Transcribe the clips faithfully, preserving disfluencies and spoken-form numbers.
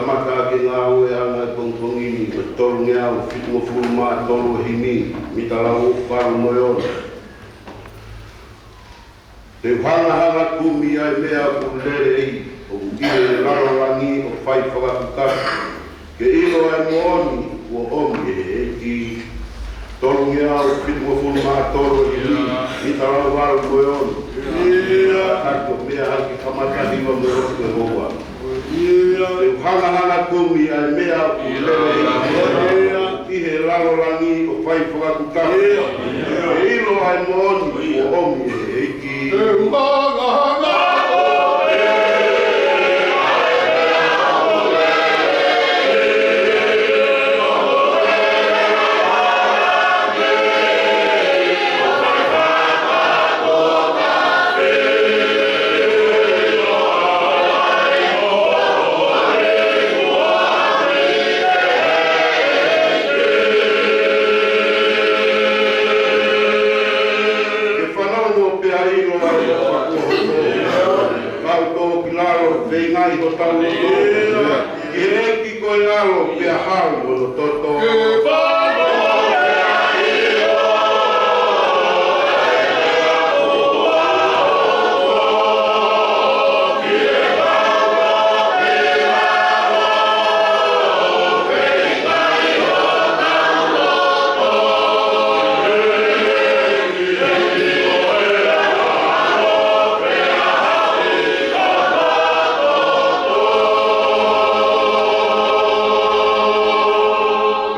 Kamata ke ngāueʻanga ʻi he pongipongi ni, ko e tolungeau fitungofulu mā tolu e himi, mita lau valu mo e ono. Te u hangahanga kumi ʻa e meʻa ʻoku lelei, ʻoku ʻi he lalo langi ʻo fai fakakukaka, ke ʻilo ʻa e moʻoni kuo ʻomi ʻe he ʻEiki. Tolungeau fitungofulu mā tolu e himi, mita lau valu mo e ono. ʻIo. Kae ʻatā ke meʻa hake kamata hiva mo e lotu ʻe houa. ʻIo. Te u hangahanga kumi ʻa e meʻa ʻoku lelei, ʻoku ʻi he lalo langi ʻo fai fakakukaka, ʻio, ke ʻilo ʻa e moʻoni kuo ʻomi ʻe he ʻEiki. Te u hangahanga. Ke fanongo pea ʻilo ʻa e ʻofa kuo hoko. Kau tō ki lalo, feingaʻi hotau loto ki he ʻEiki ko e ʻAlo, pea hau hono toto.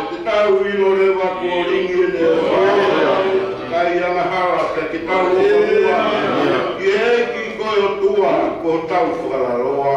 Ke tau ʻilo leva kuo lingi ʻene ʻofa, kae angahala pea ke tau ʻofa muʻa ki he ʻEiki ko e ʻOtua, ko hotau fakalaloa.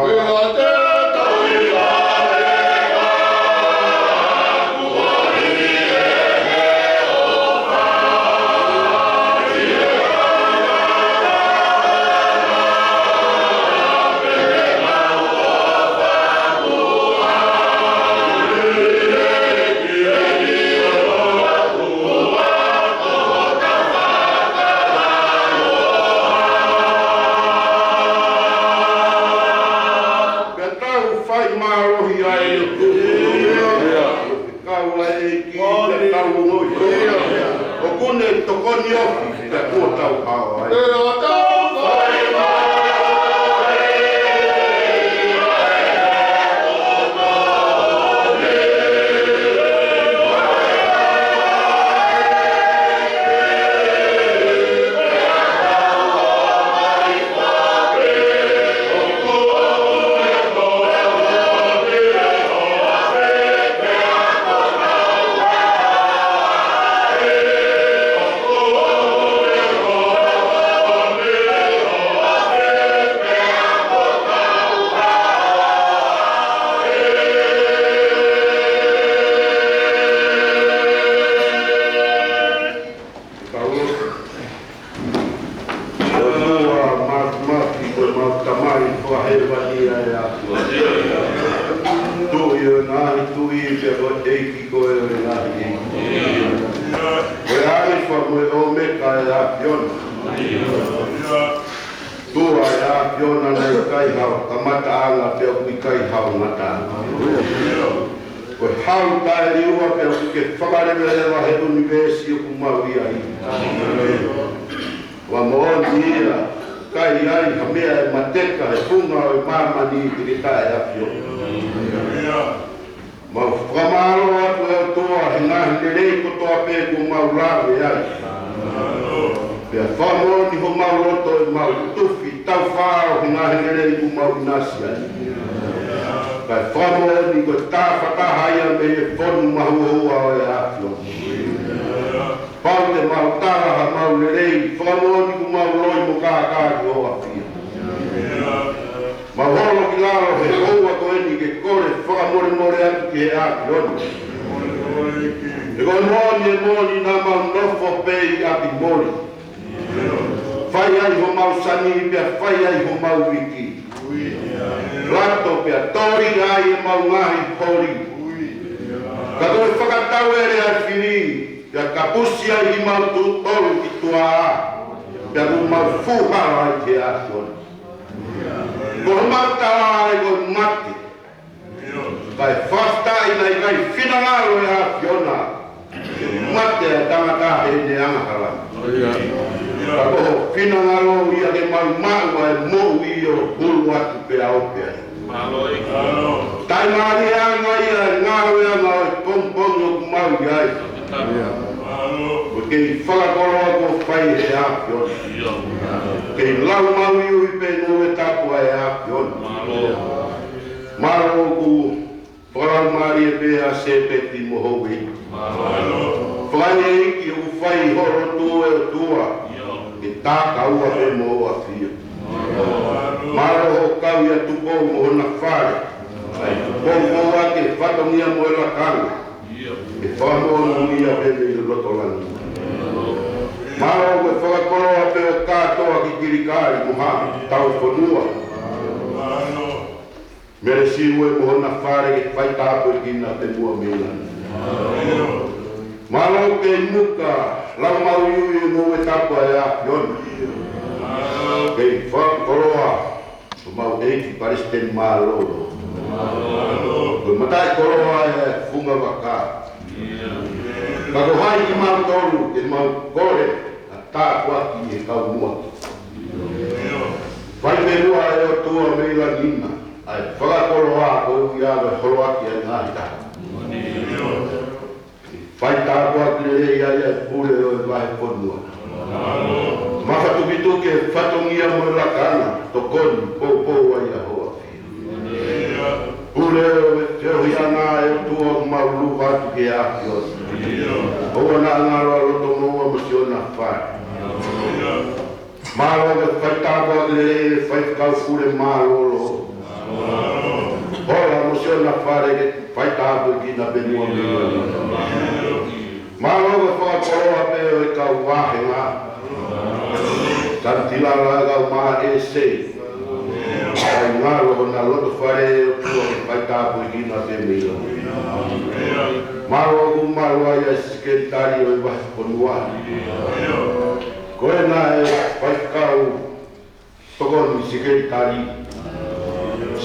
Pea tau fai mālohi ai ʻo tuku. Kau ai ki te tau ngoi. ʻOku ne tokoni ofi, pea kuo tau hao ai. ʻOtua Māfimafi, ko homau Tamai fakahēvani ʻa e ʻAfiona. Tuʻi ʻo e ngaahi tuʻi, pea ko e ʻEiki koe ʻo e ngaahi ʻeiki. Ko e ʻAlifa mo e ʻOmeka ʻa e ʻAfiona. Tuʻa ʻa e ʻAfiona, naʻe ʻikai hao kamataʻanga, pea ʻoku ʻikai hao ngataʻanga. Ko e hau taʻeliua, pea ʻoku ke fakaleveleva he ʻunivēsi ʻoku mau ʻi ai. ʻOku moʻoni ia, ʻikai ai ha meʻa ʻe mateka he funga ʻo e māmani te ke taʻeʻafiona. Mau fakamālō atu ʻe ʻOtua he ngaahi lelei kotoa pē kuo mau lave ai. Pea fakamoʻoni homau loto ʻemau tufi taufā ʻo e ngaahi lelei kuo mau ʻinasi ai. Kae fakamoʻoni ko e tafataha ia mei he fonu mahuohua ʻo e ʻAfiona. Pau te mau tala hamau lelei, fakamoʻoni kuo mau loi mo kākā ki hoʻo ʻAfio. Mau holo ki lalo he houa ko eni ke kole fakamolemole atu ki he ʻAfiona. He ko e moʻoni, ʻe moʻoni naʻa mau nofo pē ʻi ʻapi moli. Fai ai homau sani pea fai ai homau uiki. Lato pea toli ai ʻemau ngaahi holi. Ka ko e fakatauele ʻa e fili, pea kapusi ai ʻemau tuʻu tolu ki tuʻa, pea kuo mau fūhala ai ki he ʻAfiona. Ko homau tala ai ko e mate. Kae fakafetaʻi naʻe ʻikai finangalo ʻe he ʻAfiona ke mate ʻa e tangata heʻene angahala. Ka ko ho finangalo ia ke mau maʻu ʻa e moʻui ʻo hulu atu pea ope ai. Taʻemālie ange ia ʻa e ngāueʻanga ʻo e pongipongi ʻoku mau ʻi ai. Ko e kei fakakoloa kuo fai ʻe he ʻAfiona. Kei lau maʻu ʻi he ʻuhi pē ngoue tapu ʻa e ʻAfiona. Mālō ʻoku fakalaumālie pē ʻa Sēpeti mo Houʻeiki. Fakaʻeiʻeiki ʻoku fai ho lotu ʻe ʻOtua, ke takaua pē mo ʻAfio. Mālō hoʻo kau ʻia Tupou mo hona fale. ʻA e Tupou ʻoku ʻi ai e fatongia mo e lakanga. Ke fakamoʻoni ia pē mei loto langi. Mālō ʻoku fakakoloa pē ʻo kātoa ki Kilikali mo haʻa tauhi fonua. Mele Siue mo hona fale ke fai tāpuekina pē muʻa mei langi. Mālō kei muka lau maʻu ʻi he ngoue tapu ʻa e ʻAfiona. Kei fakakoloa ko homau ʻEiki Palesiteni Mālōlō. Ko e mataʻikoloa ʻa e funga vaka. Ka ko hai kimautolu ke mau kole ha tāpuaki ʻi he kau muʻa. Fai pē muʻa ʻe ʻOtua mei langi na ʻa e fakakoloa koeʻuhi ko e holoaki ʻa e ngaahi taha. Fai tāpuaki lelei ai ʻa e pule ʻo e vahefonua. Mafatukituki e fatongia mo e lakanga, tokoni, poupou ai ʻa ho ʻAfio. Pule ʻo e feohiʻanga ʻe ʻOtua, mau luva atu ki he ʻAfiona. ʻOua naʻa ngalo ʻa loto moua mo siʻona fale. Mālō ʻoku fai tāpuaki lelei ʻe he faifekau pule mālōlō. Hola mo siʻona fale ke fai tāpuekina pē muʻa mei langi. Mālō ʻoku fakakoloa pē ʻo e kau vāhenga. Santilala kau mā ʻEse. Kae ngalo hona loto fale ʻe ʻOtua ke fai tāpuekina pē mei langi. Mālō ʻoku malu ai ʻa e sekelitali ʻo e vahefonua. Ko ena ʻa e faifekau tokoni sekelitali.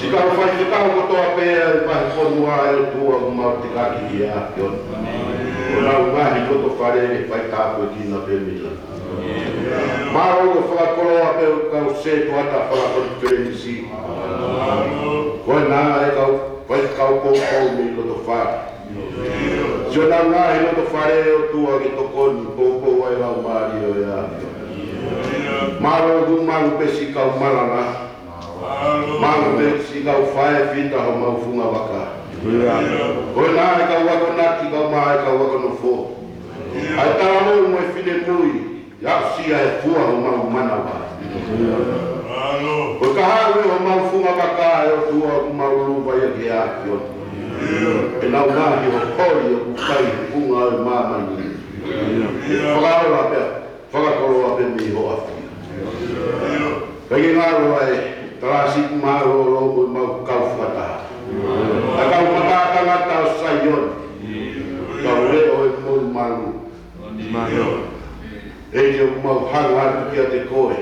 Siʻi kau faifekau kotoa pē ʻa e vahefonua ʻe ʻOtua ʻoku mau tekaki ki he ʻAfiona. Ko honau ngaahi loto fale ke fai tāpuekina pē mei langi. Mālō ʻoku fakakoloa pē ʻo e kau sētuata fakakonifelenisi. Ko ena ʻa e kau faifekau poupou mei loto fale. Siʻonau ngaahi loto fale ʻe ʻOtua ke tokoni poupou ai ʻa e laumālie ʻo e ʻAfiona. Mālō ʻoku malu pē siʻi kau malanga. Malu pē siʻi kau faifita homau funga vaka. Ko ena ʻa e kau akonaki kae ʻumaʻā ʻa e kau akonofo. ʻA e talavou mo e finemui. ʻIo, siʻi ʻa e fua homau manava. Ko e kahaʻu ʻo homau funga vaka ʻe ʻOtua ʻoku mau luva ia ki he ʻAfiona. ʻEnau ngaahi holi ʻoku fai he funga ʻo e māmani. Fakaola pea fakakoloa pē mei ho ʻAfio. Kae ngalo ʻa e talasipi mālōlō mo ʻemau kau fakataha. ʻA e kau mataʻi tangata ʻo Saione. Kau leʻo ʻo e moʻui malu. ʻEiki ʻoku mau hanga atu kiate koe.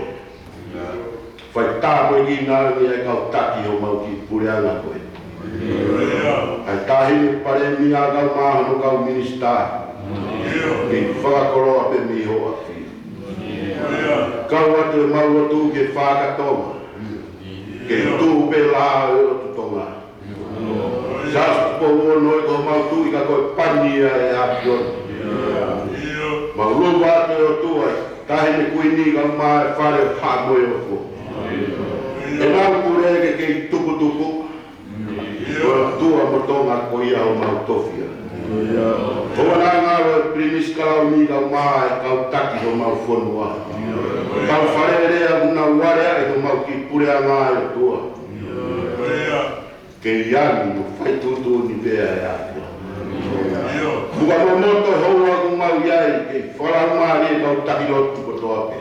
Fai tāpuekina ange ʻa e kau taki homau kiʻi puleʻanga ko ē. ʻA e Taʻahine Palēmia kae ʻumaʻā hono kau minisitā. Kei fakakoloa pē mei ho ʻAfio. Kau atu ʻemau lotu ki he Fakatonga. Kei tuʻu pē ʻa e lotu Tonga. Siaosi Tupou Ono ē ko homau tuʻi ka ko e pani ia ʻa e ʻAfiona. Mau luva atu ʻe ʻOtua ʻa e Taʻahine Kuini kae ʻumaʻā e Fale ʻo Haʻa Moheofo. ʻEnau pule ke kei tuputupu. Ko e ʻOtua mo Tonga ko ia homau tofiʻa. ʻOua naʻa ngalo e Pilinisi Kalauni kae ʻumaʻā e kau taki homau fonua. Kau Fale Alea ʻoku nau aleaʻi homau kiʻi puleʻanga ʻe ʻOtua. Kei angi mo fai tuʻutuʻuni pē ʻa e ʻAfiona. Muka momoto e houa ʻoku mau ʻi ai, kei fakalaumālie kau taki lotu kotoa pē.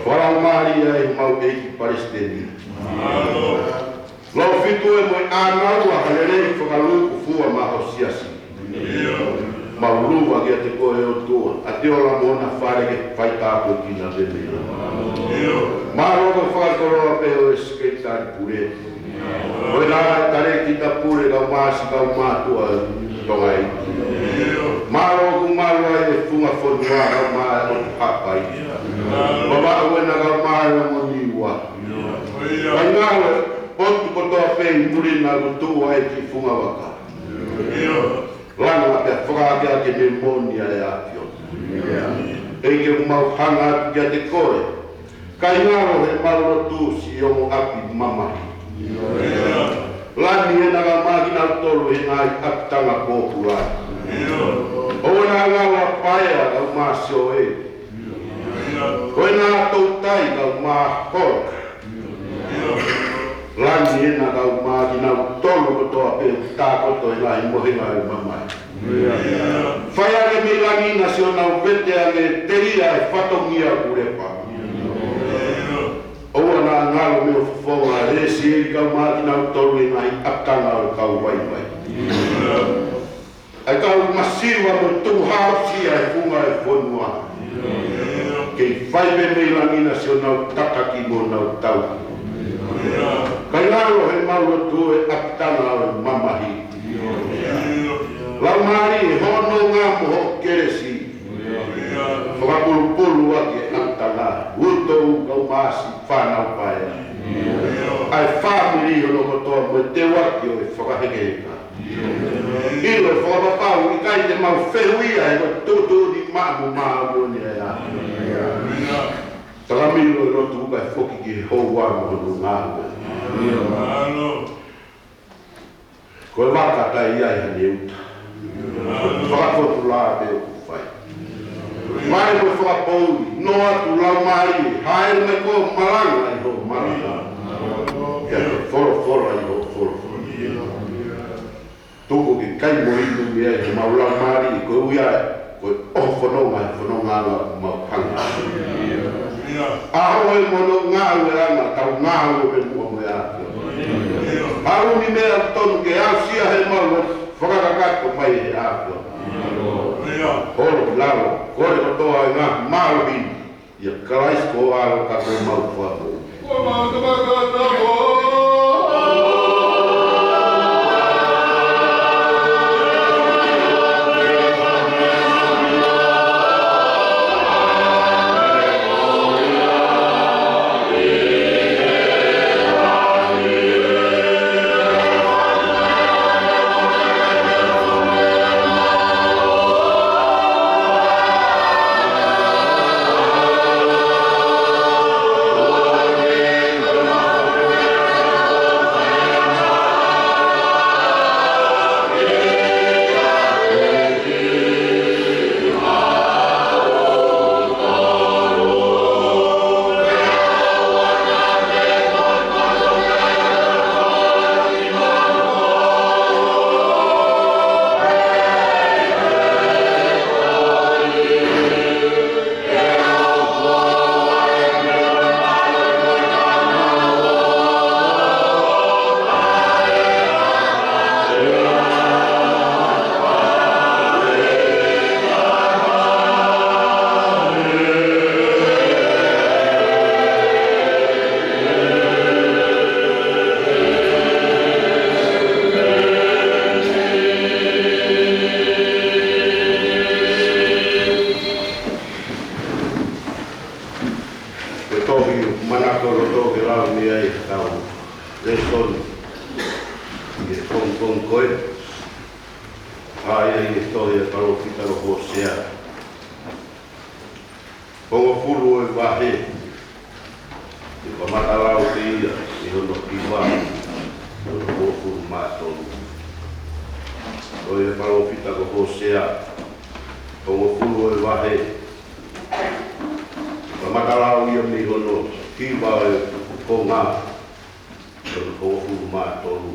Fakalaumālie ai homau ʻEiki Palesiteni. Lau fitu ē mo e ʻānaua ha lelei fakalūkufua maʻa ho siasi. Mau luva kiate koe ʻOtua, ʻa Teola mo hona fale ke fai tāpuekina pē mei langi. Mālō ʻoku fakakoloa pē ʻo e Sekelitali Pule. Ko e lā talēkita pule kae ʻumaʻā siʻi kau mātuʻa Tonga ē. Mālō ʻoku mālō ai e funga fonua kae ʻumaʻā e ʻOtu Haʻapai. Vavaʻu ena kae ʻumaʻā e ongo Niua. Kae ngalo e potu kotoa pē ʻi muli na ʻoku tuʻu ai e kiʻi funga vaka. Langa pea fakaakeake mei he moʻoni ʻa e ʻAfiona. ʻEiki, ʻoku mau hanga atu kiate koe. Kae ngalo he mau lotu siʻi ongo ʻapi mamahi. Lani ena kae ʻumaʻā kinautolu he ngaahi ʻapitanga pōpula. ʻOua naʻa ngalo ʻa Paea kae ʻumaʻā Sioeli. Ko ena ʻa Toutai kae ʻumaʻā Hola. Lani ena kae ʻumaʻā kinautolu kotoa pē ʻoku tākoto he ngaahi mohenga ʻo e mamahi. Fai ange mei langi na siʻonau vete ange telia e fatongia kulepa. ʻOua naʻa ngalo mei ho fofonga ʻa Lesieli kae ʻumaʻā kinautolu he ngaahi ʻapitanga ʻo e kau vaivai. ʻA e kau masiva mo e tukuhausia e funga e fonua. Kei fai pē mei langi na siʻonau tataki mo ʻenau tauhi. Kae ngalo he mau lotu e ʻapitanga ʻo e mamahi. Laumālie, hono nonga mo hoʻo kelesi. Fakapulupulu ʻaki e ʻapitanga, utou kae ʻumaʻā siʻi fānau Paea. ʻA e fāmili hono kotoa mo e teuaki ʻo e fakahekeheka. ʻIlo, fakapapau, ʻikai te mau fehuʻia he ko e tuʻutuʻuni maʻa mo māʻoniʻoni ʻa e ʻAfiona. Talamilo e lotu kae foki ki he houa mo hono ngāue. Ko e vaka taʻe ʻi ai haʻane uta. Fakafotulā pē ʻoku fai. Mai mo e fakapoʻuli, noa atu laumālie, hāʻele mai koe ʻo malanga ʻi hoʻo malanga. Pea ke folofola ʻi hoʻo folofola. Tuku ke kai mo inu mei ai homau laumālie, koeʻuhi ko e ʻoho fononga he fononga ʻoku mau hanga. ʻAho e mono ngāueʻanga, tau ngāue pē muʻa mo e ʻAfiona. Haʻu ni meʻa tonu ke aʻusia he mau lotu, fakakakato mai he ʻAfiona. Holo ki lalo, kole kotoa e ngaahi mālohi, ʻia Kalaisi ko ho ʻAlo ka ko homau Fakamoʻui. Ko e tohi ʻoku manako loto ke lau mei ai ʻetau lēsoni ʻi he pongipongi ko eni, ʻa ia ʻi he tohi ʻa e palōfita ko Hōsea. Hongofulu ʻo e vahe, ʻe kamata lau pē ia ʻi hono hiva, hono hongofulu mā tolu. Tohi ʻa e palōfita ko Hōsea, hongofulu ʻo e vahe, kamata lau ia mei hono hiva ʻo e konga, hono hongofulu mā tolu.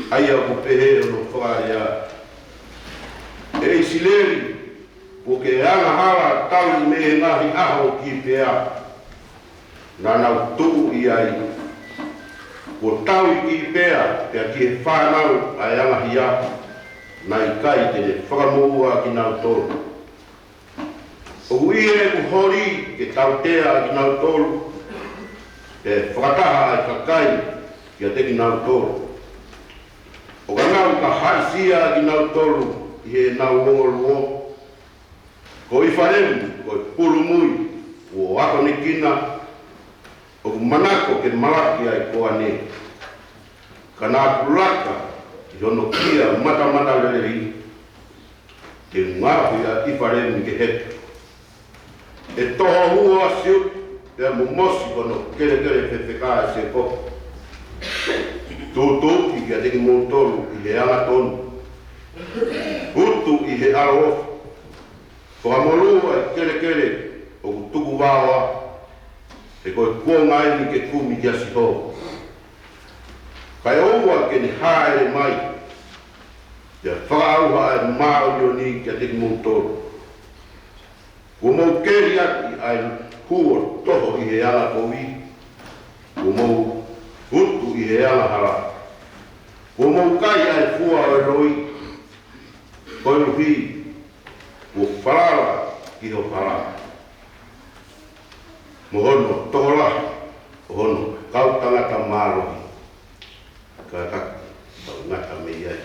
ʻA ia ʻoku pehē hono fakalea: ʻE ʻIsileli, kuo ke angahala talu mei he ngaahi ʻaho ʻo Kipea naʻa nau tuʻu ʻi ai. Kuo tau ʻi Kipea, pea ki he fānau ʻa e angahia, naʻe ʻikai te ne fakamoʻua kinautolu. ʻOku ʻi heʻeku holi ke tautea ʻa kinautolu, pea fakataha ʻa e kakai kiate kinautolu. ʻO ka nau ka haʻisia kinautolu ʻi heʻenau ongo luo, ko ʻIfalemi ko e pulumui kuo akonekina, ʻoku manako ke malaki ai koā ne? Ka naʻa ku laka ʻi hono kia matamatalelei, te u ngaohi ʻa ʻIfalemi ke heka. ʻE toho huo ʻa Siuta, pea mo mosi ko hono kelekele fefeka ʻa Sēkope. Tūtuuʻi kiate kimoutolu ʻi he angatonu, utu ʻi he ʻaloʻofa. Fakamolū ʻa e kelekele ʻoku tukuvaoa, he ko e kuonga eni ke kumi kia Sihova. Kae ʻoua ke ne hāʻele mai, pea fakaʻauha ʻa e māʻoniʻoni kiate kimoutolu. Kuo mou keli ʻaki ʻa e huo toho ʻi he angakovi, kuo mou utu ʻi he angahala. Kuo mou kai ʻa e fua ʻo e loi, koeʻuhi kuo falala ki ho hala, mo hono tokolahi ʻo hono kau tangata mālohi. Kātaki, tau ngata mei ai.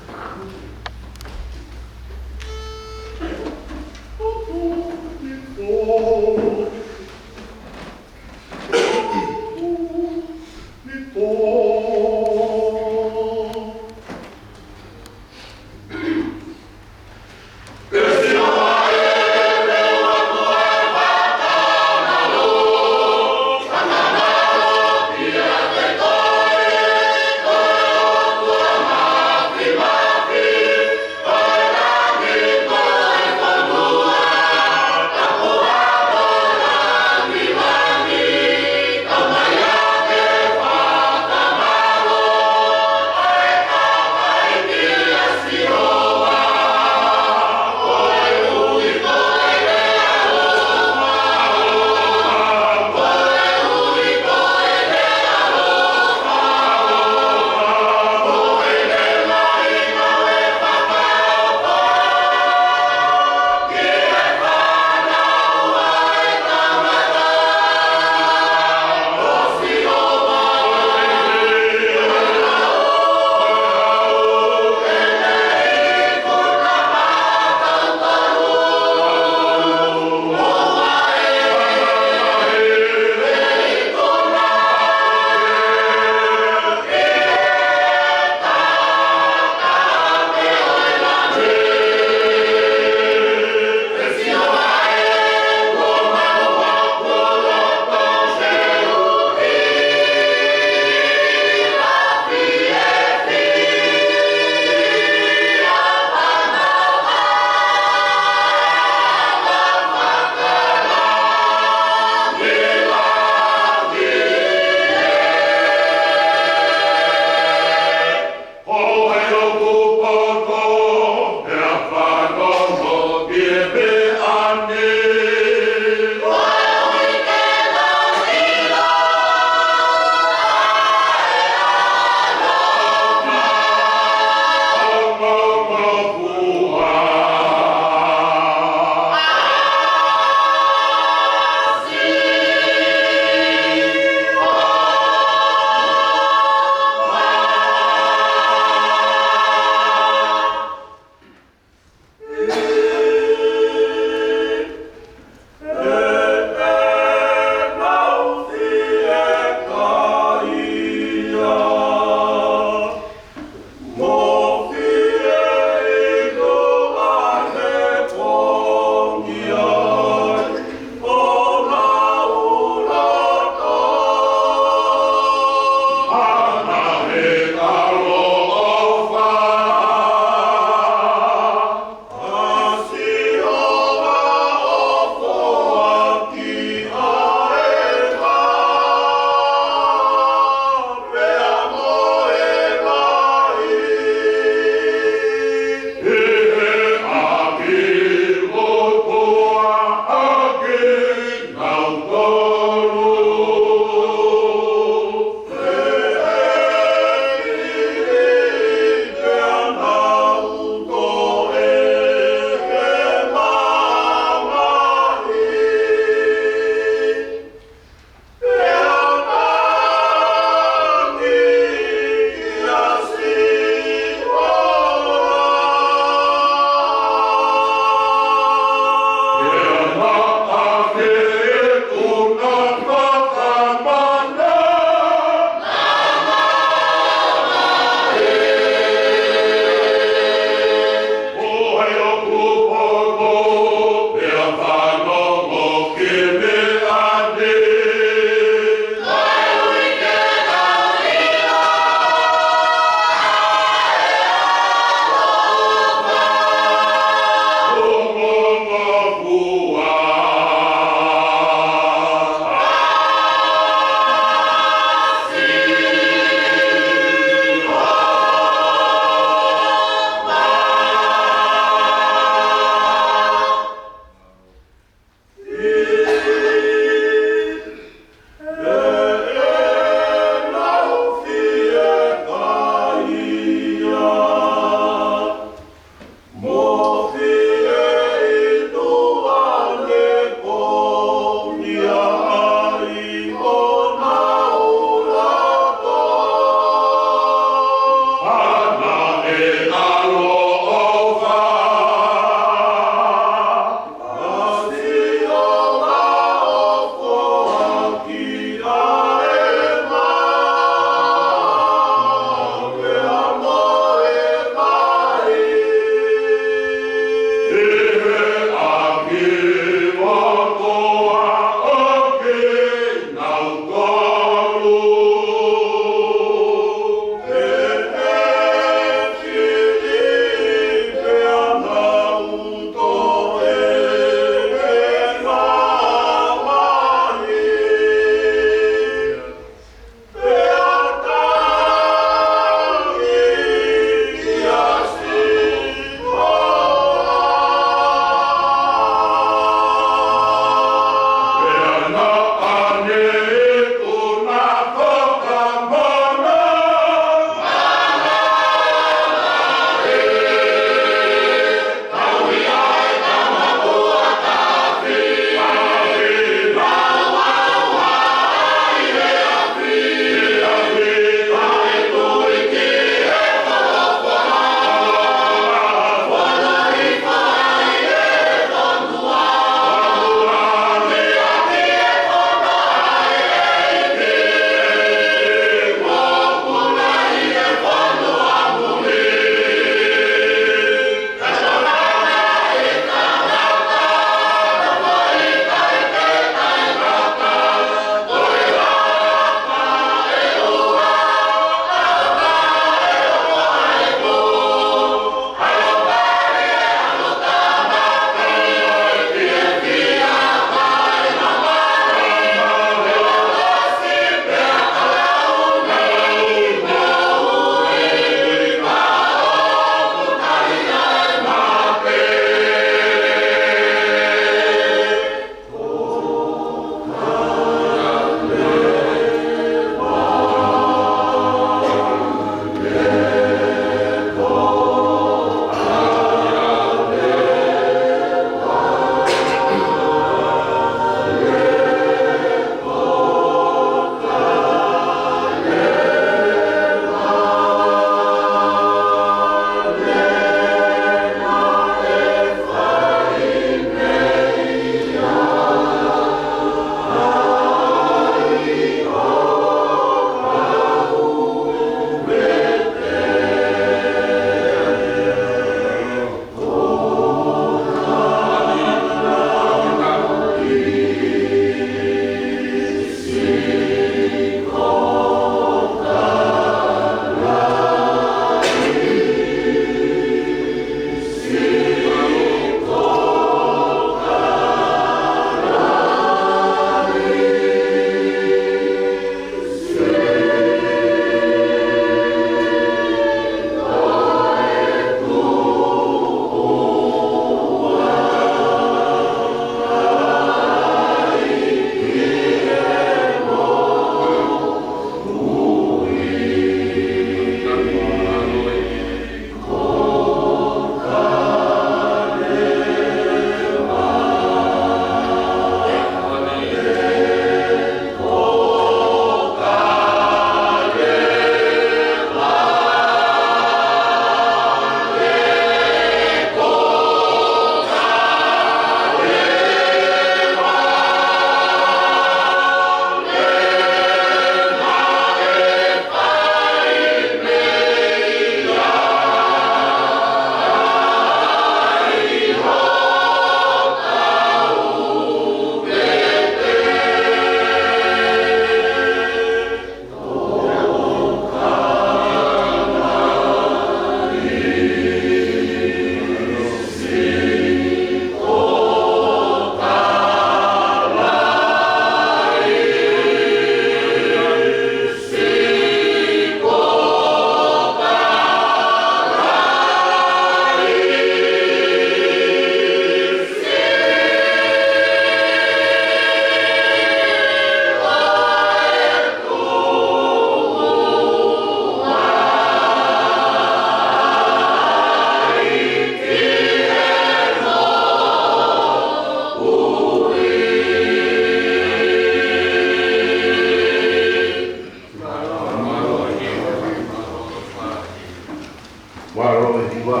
Mālō e hiva,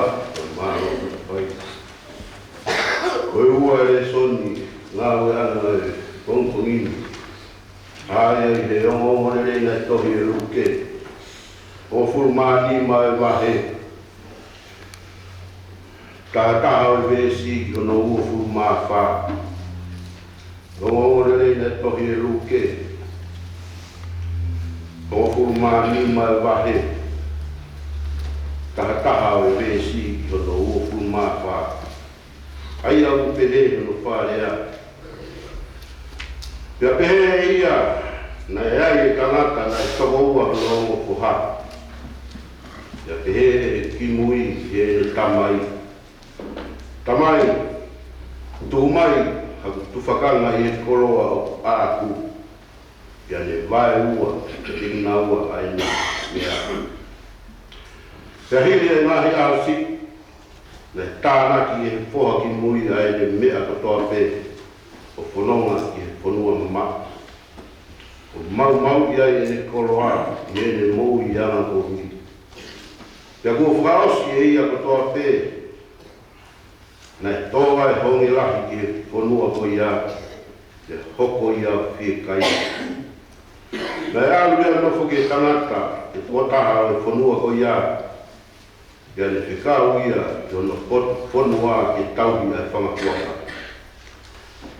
mālō e fai. Ko e ua e lēsoni ngāueʻanga ʻo e pongipongi ni, ʻa ia ʻi he ongoongolelei naʻe tohi ʻe Luke, hongofulu mā nima e vahe, taha taha ʻo e veesi ki hono uofulu mā fā. Ongoongolelei naʻe tohi ʻe Luke, hongofulu mā nima e vahe, taha taha ʻo e veesi ki hono uofulu mā fā. ʻA ia ʻoku pehē hono fakalea: Pea pehē ʻe ia, naʻe ʻi ai e tangata naʻe toko ua hono ongo foha. Pea pehē ʻe he kimui ki heʻene tamai: Tamai, tuku mai haku tufakanga ʻi he koloa ʻoku ʻaʻaku. Pea ne vaeua kiate kinaua ʻa ʻene meʻa. Pea hili e ngaahi ʻaho siʻi, naʻe tānaki ʻe he foha kimui ʻa ʻene meʻa kotoa pē, ʻo fononga ki he fonua mamaʻo, ʻo maumauʻi ai ʻene koloa ʻi heʻene moʻui angakovi. Pea kuo fakaʻosi ʻe ia kotoa pē, naʻe tō ʻa e honge lahi ki he fonua ko ia, pea hoko ia ʻo fiekaia. Naʻe ʻalu ia ʻo nofo ki he tangata ʻe toko taha ʻo e fonua ko ia, pea ne fekau ia ki hono pot-, fonua ke tauhi ʻa e fanga puaka.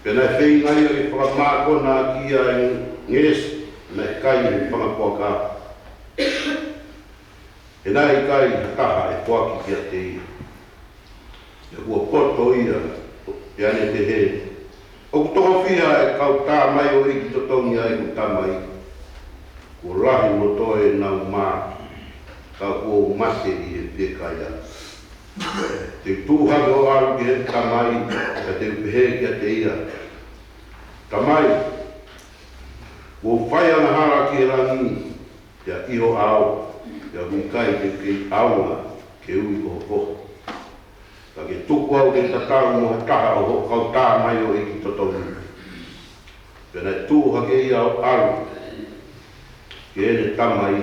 Pea naʻe feinga ia ke fakamākona ʻaki ʻa e ngeʻesi naʻe kai ʻe he fanga puaka, he naʻe ʻikai ha taha ʻe foaki kiate ia. Pea kuo poto ia, pea ne pehē: ʻOku toko fiha ʻa e kau tā mai ʻo ʻeiki totongi ʻa ʻeku tamai? Kuo lahi loto ʻenau mā, ka kuo u mate ʻi he fiekaia. Te u tuʻu hake ʻo ʻalu ki heʻeku tamai, pea te u pehē kiate ia: Tamai, kuo u fai angahala ki he langi, pea ʻi ho ʻao, pea ʻoku ʻikai te u kei ʻaonga ke ui ko ho foha. Ka ke tuku au ke tatau mo ha taha ʻo hoʻo kau tā mai ʻo ʻeiki totongi. Pea naʻe tuʻu hake ia ʻo ʻalu ki heʻene tamai.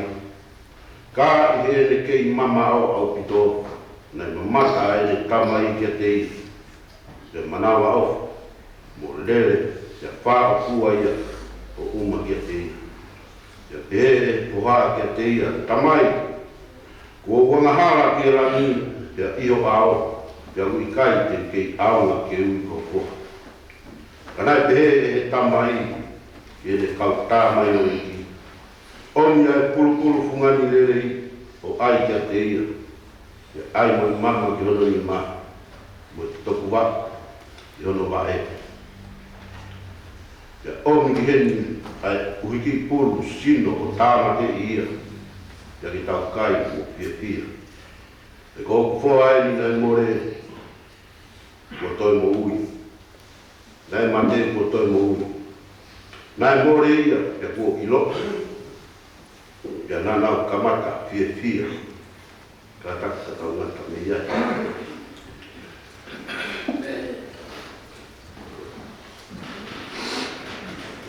Ka ʻi heʻene kei mamaʻo ʻaupito, naʻe mamata ʻene tamai kiate ia, pea manavaʻofa, mo lele, pea fāʻofua ia ʻo ʻuma kiate ia. Pea pehē ʻe he foha kiate ia: Tamai, kuo u angahala ki he langi, pea ʻi ho ʻao, pea ʻoku ʻikai te u kei ʻaonga ke ui ko ho foha. Ka naʻe pehē ʻe he tamai ki heʻene kau tā mai ʻo ʻeiki: ʻOmi ʻa e pulupulu fungani lelei ʻo ʻai kiate ia, pea ʻai mo e mama ki hono nima, mo e topuvaʻe ki hono vaʻe. Pea ʻomi ki heni ʻa e ʻuhiki pulu sino ʻo tāmateʻi ia, pea ke tau kai mo fiefia. He ko hoku foha eni naʻe mole, kuo toe moʻui. Naʻe mate, kuo toe moʻui. Naʻe mole ia, pea kuo ʻilo. Pea naʻa nau kamata fiefia. Ka ta, ka tau ngata mei ai.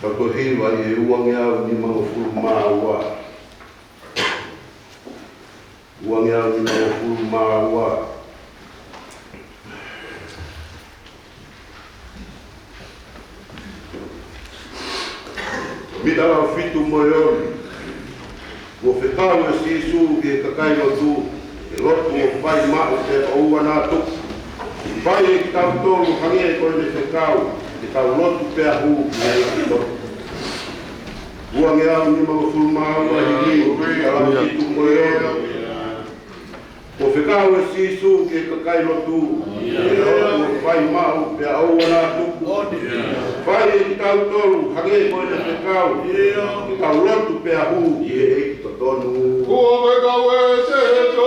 Ka ko e hiva ʻi he uangeau nimangofulu mā ua. Uangeau nimangofulu mā ua. Mita lau fitu mo e ono. Kuo fekau ʻe Sīsū ki he kakai lotu ke lotu ʻo fai maʻu pea ʻoua naʻa tuku. Fai ʻe kitautolu hangē ko ʻene fekau, ke tau lotu pea hū ki he ʻEiki lotu. Uangeau nimangofulu mā ua, hili, mita lau fitu mo e ono. Kuo fekau ʻe Sīsū ki he kakai lotu ke lotu ʻo fai maʻu pea ʻoua naʻa tuku. Fai ʻe kitautolu hangē ko ʻene fekau, ke tau lotu pea hū ki he ʻEiki totonu. Kuo fekau ʻe Sīsū.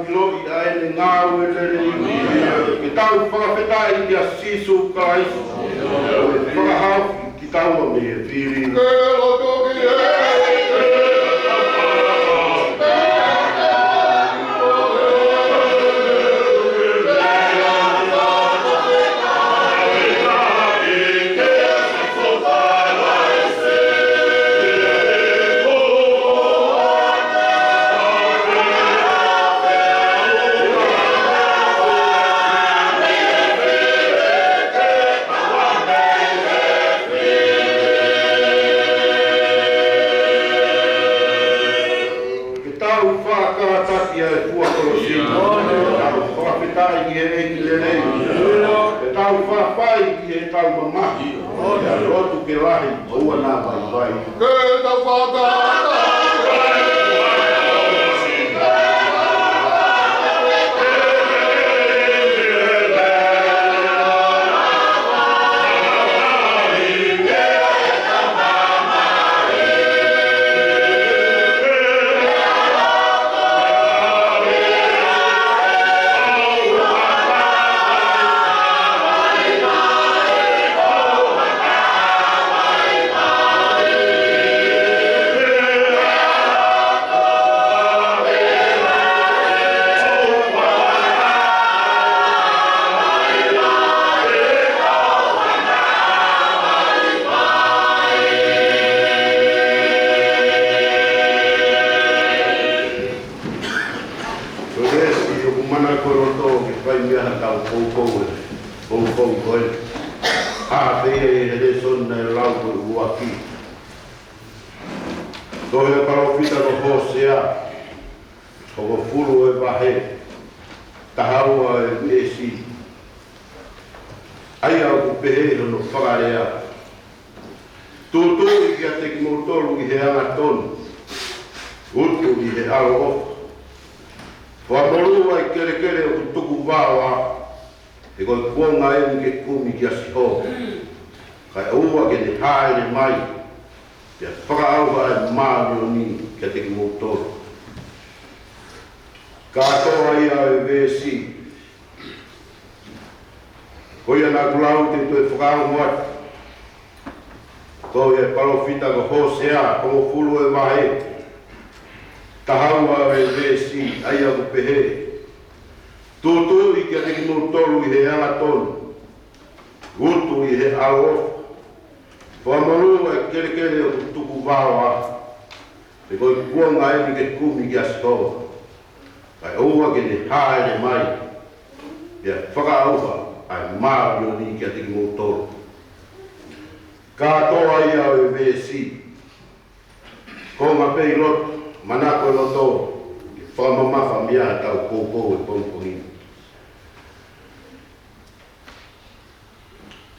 ʻiloʻi ʻa ʻene ngāue lelei. Ke tau fakafetaʻi kia Sīsū Kalaisi, ʻo ne fakahaofi kitaua mei he fili. Ke tau fakakātaki ʻa e fua kolosi. Ke tau fakafetaʻi ki he ʻEiki lelei. Ke tau fafai ki heʻetau mamahi. Ke lotu ke lahi, ʻoua naʻa vaivai. Ke tau fakakātaki. Ko e veesi ʻoku mana ko e loto ke fai mei ai haʻatau poupou ē. Poupou ko ē. ʻA pē ʻi he lēsoni naʻe lau ko e ʻuluaki. Tohi ʻa e palōfita ko Hōsea, hongofulu ʻo e vahe, taha ua ʻo e veesi. ʻA ia ʻoku pehē hono fakalea. Tūtuuʻi kiate kimoutolu ʻi he angatonu, utu ʻi he ʻaloʻofa. Fakamolū ʻa e kelekele ʻoku tuku vaoa, he ko e kuonga eni ke kumi kia Sihova. Kae ʻoua ke ne hāʻele mai, pea fakaʻauha ʻa e māʻoniʻoni kiate kimoutolu. Kātoa ia ʻo e veesi. Ko ia naʻa ku lau te u toe fakaongo atu. Tohi ʻa e palōfita ko Hōsea, hongofulu ʻo e vahe, taha ua ʻo e veesi, ʻa ia ʻoku pehē. Tūtuuʻi kiate kimoutolu ʻi he angatonu, utu ʻi he ʻaloʻofa. Fakamolū ʻa e kelekele ʻoku tuku vaoa, he ko e kuonga eni ke kumi kia Sihova. Kae ʻoua ke ne hāʻele mai, pea fakaʻauha ʻa e māʻoniʻoni kiate kimoutolu. Kātoa ia ʻo e veesi. Konga pē ʻi loto, manako ʻi loto, ke fakamamafa mei ai haʻatau poupou he pongipongi ni.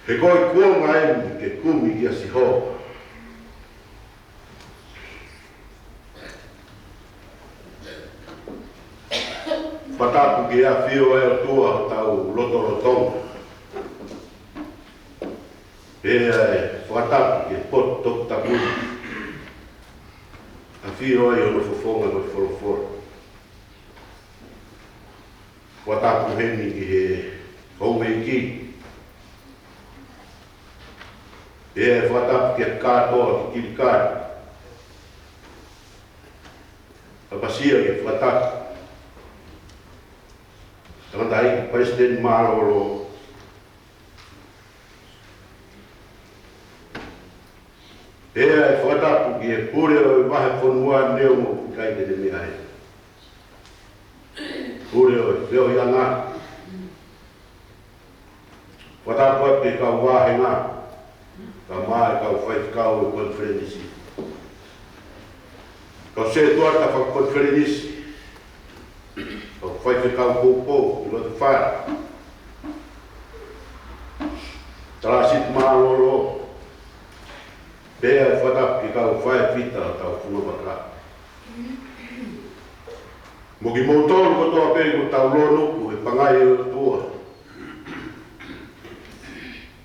He ko e kuonga eni ke kumi kia Sihova. Fakatapu ki he ʻafio ʻa e ʻOtua ʻi hotau lotolotonga. Pea ʻe fakatapu ki he potu toputapu ni. ʻAfio ai hono fofonga ko e folofola. Fakatapu heni ki he houʻeiki. Pea ʻe fakatapu ki he kātoa ki Kilikali. ʻApasia ki he fakatapu. Tangataʻeiki Palesiteni Mālōlō. Pea ʻe fakatapu ki he pule ʻo e vahefonua neongo ʻoku ʻikai te ne meʻa heni. Pule ʻo e feohiʻanga. Fakatapu atu ki he kau vāhenga. Kae ʻumaʻā e kau faifekau ʻo e konifelenisi. Kau sētuata fakakonifelenisi. Kau faifekau poupou ʻi loto fale. Talāsiti mālōlō. Pea ʻe fakatapu ki he kau faifekau ʻo hotau funga vaka. Mo kimoutolu kotoa pē ʻoku tau lōnuku he pangai ʻo e ʻOtua.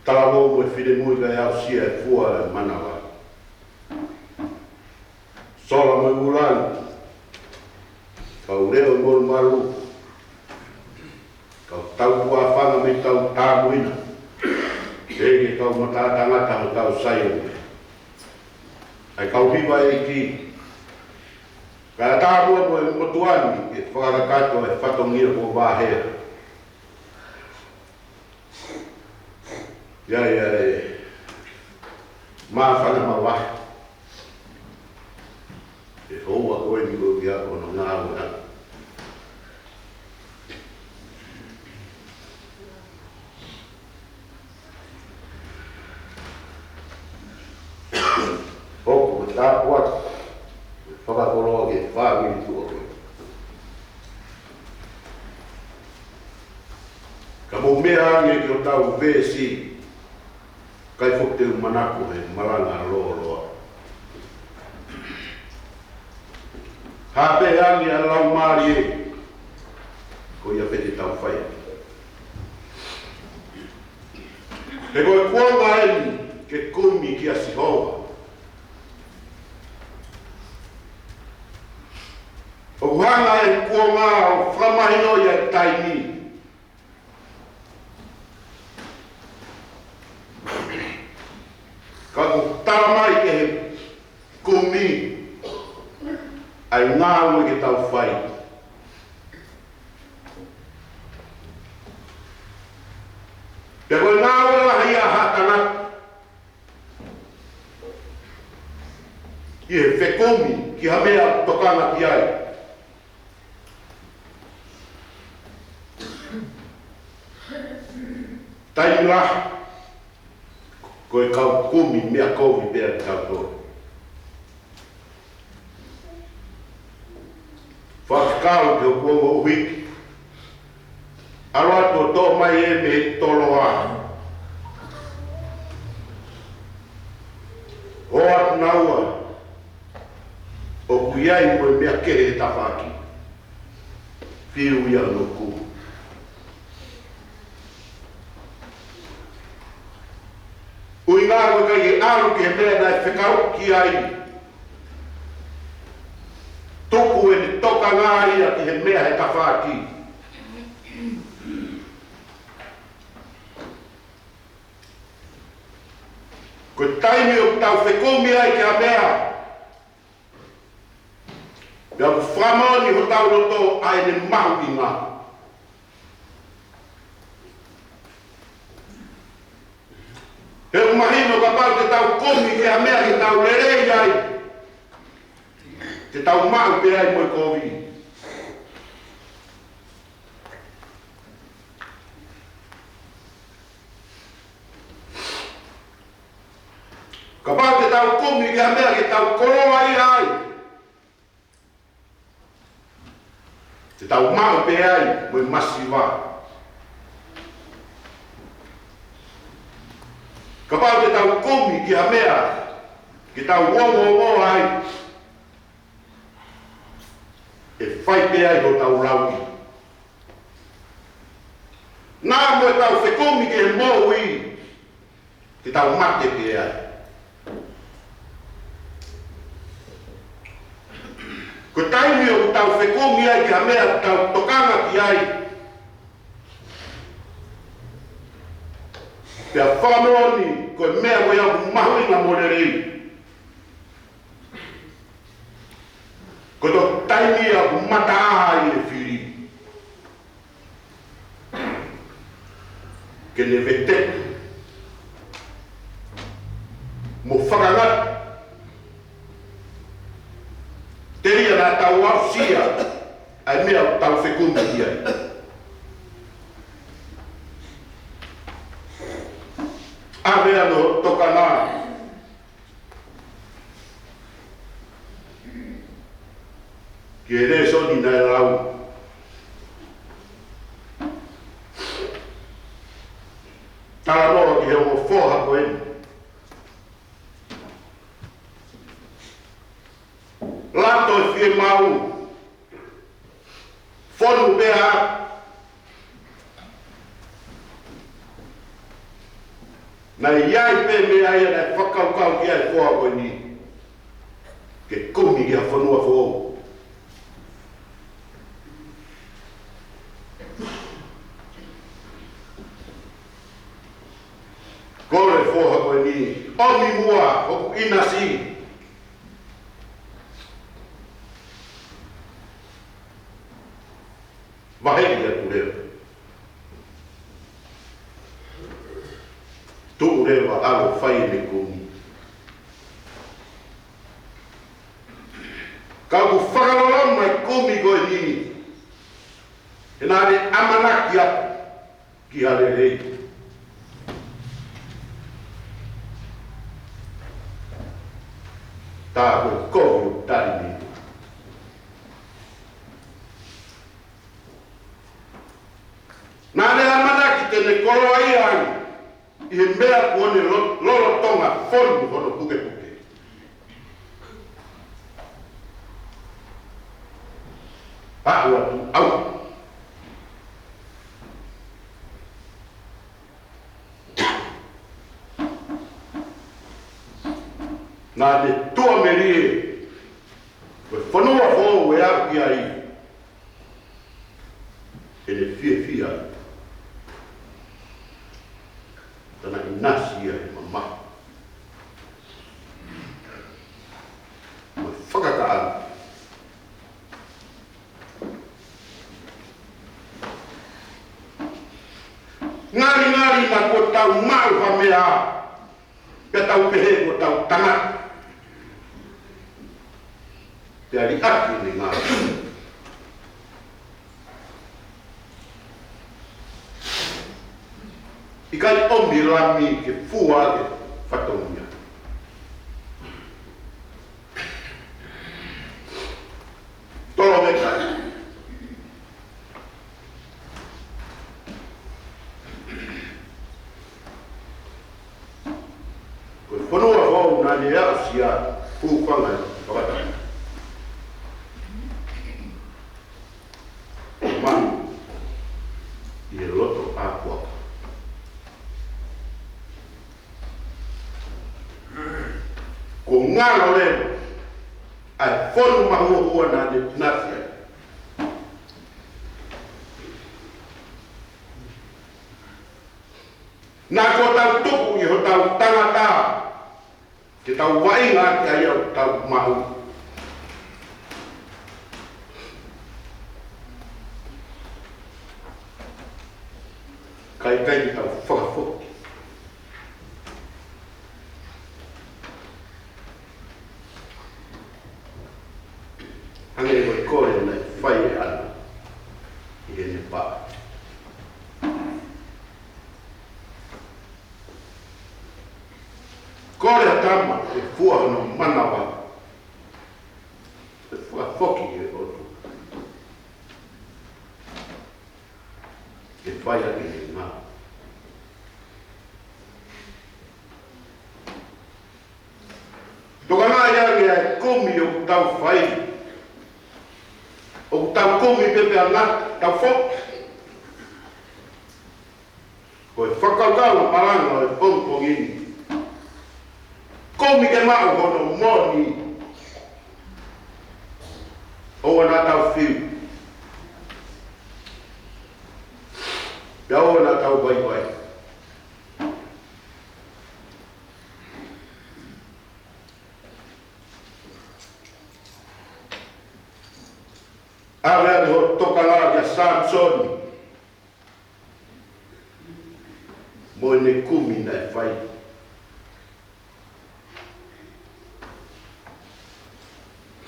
Talavou mo e finemui kae aʻusia e fua ʻo e manava. Sola mo e ʻū langi. Kau leʻo molumalu, kau tautuʻa fanga mei tau tāmuina, pehē ki he kau matātangata ʻo e kau Saione, ʻa e kau hiva ʻeiki, kae ʻatā muʻa mo e motuʻa ni ke fakakakato e fatongia kuo vāhea. ʻIo, ʻio, ʻio. Māfana mavahe. ʻE houa ko eni ko ia ko hono ngāue. ʻOku ou tāpuaki, fakakoloa ki he fāmili tuʻa ko ē. Ka mou meʻa ange ki hotau veesi, ʻikai foki te u manako he malanga lōloa. Haʻu pē ange ʻa e Laumālie, ko ia pē te tau fai. He ko e kuonga eni ke kumi kia Sihova. ʻOku hanga ʻe he kuonga ʻo fakamahinoʻi ʻa e taimi. Ka ʻoku tala mai ke kumi ʻa e ngāue ke tau fai. Pea ko e ngāue lahi ʻa haʻa tangata ʻi he fekumi ki ha meʻa ʻoku tokanga ki ai. Taimi lahi, ko e kau kumi meʻa kovi pē ʻa kitautolu. Fakakau ki hoku ongo ʻuhiki. ʻAlu atu ʻo toʻo mai ʻe mei toloa. ʻOatu naua. ʻOku ʻi ai mo e meʻa kehe he tafaʻaki. Fiu ia ʻo kumi. ʻUhinga ko e ʻikai ke ʻalu ki he meʻa naʻe fekau ki ai. Tuku ʻene tokanga ia ki he meʻa he tafaʻaki. Ko e taimi ʻoku tau fekumi ai ki ha meʻa, pea ʻoku fakamoʻoni hotau loto ʻa ʻene mahuʻinga. He ʻoku mahino kapau te tau kumi ki ha meʻa ke tau lelei ai, te tau maʻu pē ai mo e kovi. Kapau te tau kumi ki ha meʻa ke tau koloaʻia ai, te tau maʻu pē ai mo e masiva. Kapau te tau kumi ki ha meʻa ke tau ongoongoa ai, ʻe fai pē ai hotau lauʻi. Naʻa mo ʻetau fekumi ki he moʻui, te tau mate pē ai. Ko e taimi ʻoku tau fekumi ai ki ha meʻa ʻoku tau tokanga ki ai, pea fakamoʻoni ko e meʻa ko ia ʻoku mahuʻinga mo lelei, ko e toki taimi ia ʻoku mataʻaha ai e fili ke ne veteku mo fakangata. Telia naʻa tau aʻusia ʻa e meʻa ʻoku tau fekumi ki ai. ʻA e meʻa no tokanga ki he lēsoni naʻe lau. Talanoa ki he ongo foha ko eni. Lato e fiemaʻu. Fonu pē ā. Naʻe ʻi ai pē meʻa ia naʻe fakakaukau ki ai e foha ko eni, ke kumi ki ha fonua foʻou. ʻInasi. Vaheʻi atu leva. Tuʻu leva ʻalu ʻo fai ʻene kumi. Ka ʻoku fakaloloma e kumi ko eni. He naʻa ne ʻamanaki atu ki ha lelei. Tā ko e kovi ʻoku tali ni. Naʻa ne ʻamanaki te ne koloaʻia ange ʻi he meʻa kuo ne lo-, lolotonga fonu hono pukepuke. Aʻu atu, ʻau. Naʻa ne tuʻamelie, ko e fonua foʻou ʻe aʻu ki ai, ʻene fiefia, ka naʻe ʻinasi ia he mamahi. Mo e fakakaʻanga. Ngalingali naʻa kuo tau maʻu ha meʻa, pea tau pehē kuo tau tangata. Pea liʻaki ʻene ngāue. ʻIkai ʻomi lami ke fua ke fatongia. Tolo me kai. Ko e fonua foʻou naʻa ne aʻusia, hūfanga ʻi he fakataha. Manu ʻi he loto ʻapuapu. Kuo ngalo leva ʻa e fonu mahuohua naʻa ne ʻinasi ai. Naʻa kuo tau tuku ʻi hotau tangata ke tau vaʻinga ʻaki ʻa ia ʻoku tau maʻu. Kae ʻikai ke tau fakafoki. Hangē ko e kole naʻe fai ʻe ʻAna ʻi heʻene pā. Kole ʻa e tama ke fua hono manava. Ke fakafoki ʻe he ʻOtua. Ke fai ʻaki ʻene ngāue. Tokanga ia ki he kumi ʻoku tau fai. ʻOku tau kumi pē pea ngata, tau foki. Ko e fakakaukau malanga ʻo e pongipongi ni. Kumi ke maʻu hono moʻoni. ʻOua naʻa tau fiu. Pea ʻoua naʻa tau vaivai. ʻAve ʻa hoʻo tokanga kia Samisoni mo ʻene kumi naʻe fai.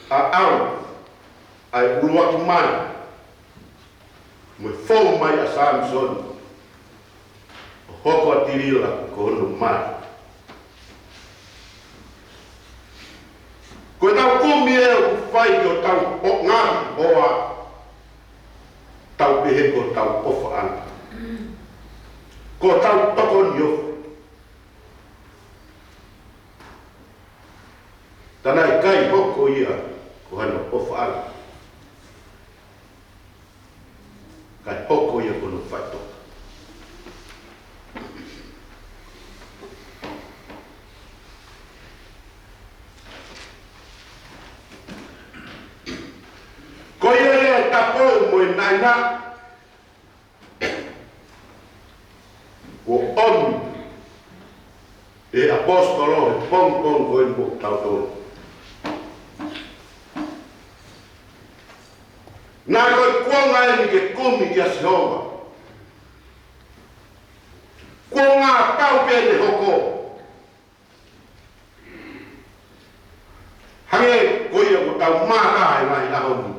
ʻAʻau ʻa e ʻuluaki mali mo e fou mai ʻa Samisoni ʻo hoko ʻa Tilila ko hono mali. Ko ʻetau kumi ē ʻoku fai ki hotau ngaahi hoa, tau pehē ko hotau ʻofaʻanga. Ko hotau tokoni ofi. Ka naʻe ʻikai hoko ia ko hano ʻofaʻanga. Kae hoko ia ko hono faitoʻo. Ko ia ia e tapou mo e naʻinaʻi kuo ʻomi ʻe he ʻaposetolo he pongipongi ko eni mo tautolu. Naʻe ko e kuonga eni ke kumi kia Sihova. Kuonga pau pē ʻene hoko. Hangē ko ia ʻoku tau mātā he ngaahi ʻaho ni.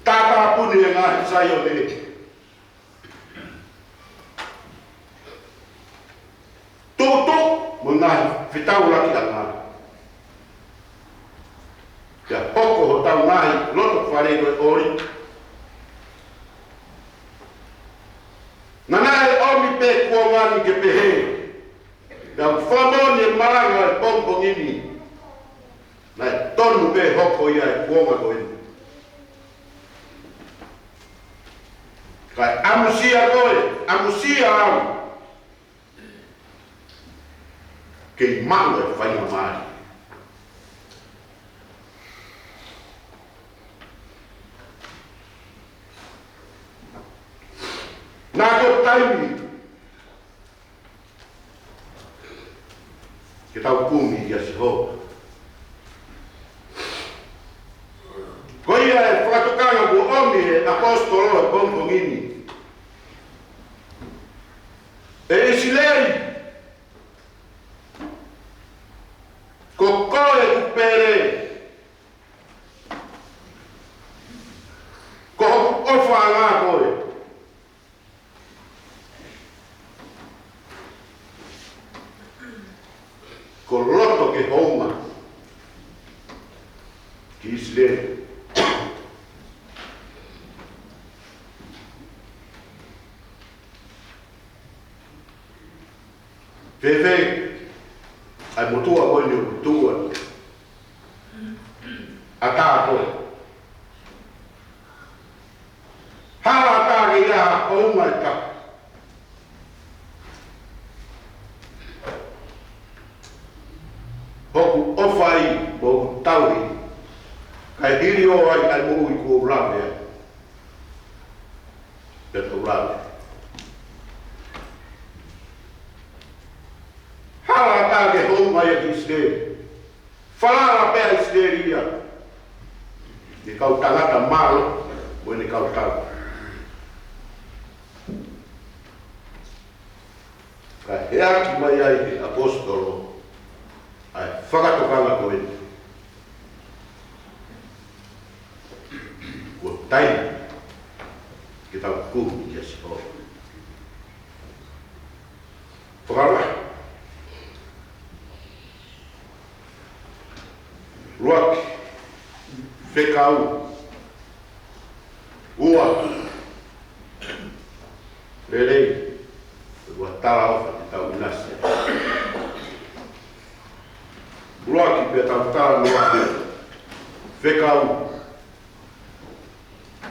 Tātāpuni e ngaahi Saione. Tuʻutuʻu mo e ngaahi fetaulakiʻanga. Pea hoko hotau ngaahi loto fale ko e ʻoli. Naʻa ne ʻomi pē kuonga ni ke pehē, pea ʻoku fakamoʻoni e malanga ʻo e pongipongi ni. Naʻe tonu pē hoko ia he kuonga ko eni. Kae ʻamusia koe, ʻamusia au. Kei maʻu e faingamālie. Naʻe ko e taimi ke tau kumi kia Sihova. Ko ia e fakatokanga kuo ʻomi ʻe he ʻaposetolo he pongipongi ni. ʻE ʻIsileli, ko koe ʻoku pele, ko hoku ʻofaʻanga koe. Ko e loto ke hounga ki ʻIsileli. Fēfē ʻa e motuʻa ko eni ʻoku tuʻu atu? ʻAtā koe. Hala ʻatā ke ʻi ai ha hounga ʻe taha. Hoku ʻofa ai mo hoku tauhi. Kae hili ʻo ai ʻa e moʻui kuo u lave ai. Pea tau lave. Hala ʻatā ke hounga ia ki ʻIsileli. Falala pē ʻa ʻIsileli ia. ʻEne kau tangata mālohi mo ʻene kau tau. Kae heʻaki mai ai ʻe he ʻaposetolo ʻa e fakatokanga ko eni. Kuo taimi ke tau kumi kia Sihova. Fakalahi. ʻUluaki, fekau. Ua, lelei. Ua, talaʻofa te tau ʻinasi. ʻUluaki pea tau talanoa ai. Fekau.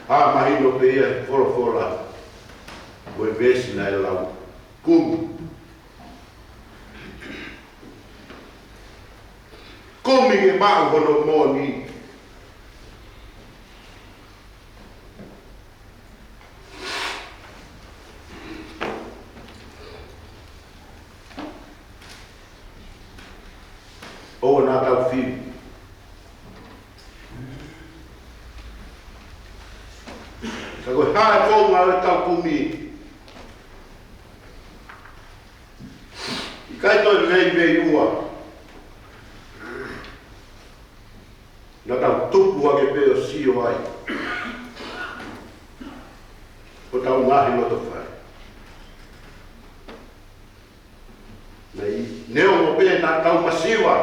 Hā mahino pē ia he folofola. Ko e veesi naʻe lau. Kumi. Kumi ke maʻu hono moʻoni. ʻOua naʻa tau fili. Ka ko e hā e founga ʻo ʻetau kumi? ʻIkai toe veiveiua. Naʻa tau tupu hake pē ʻo sio ai. Ko hotau ngaahi loto fale. Naʻe ʻi, neongo pē naʻa tau masiva.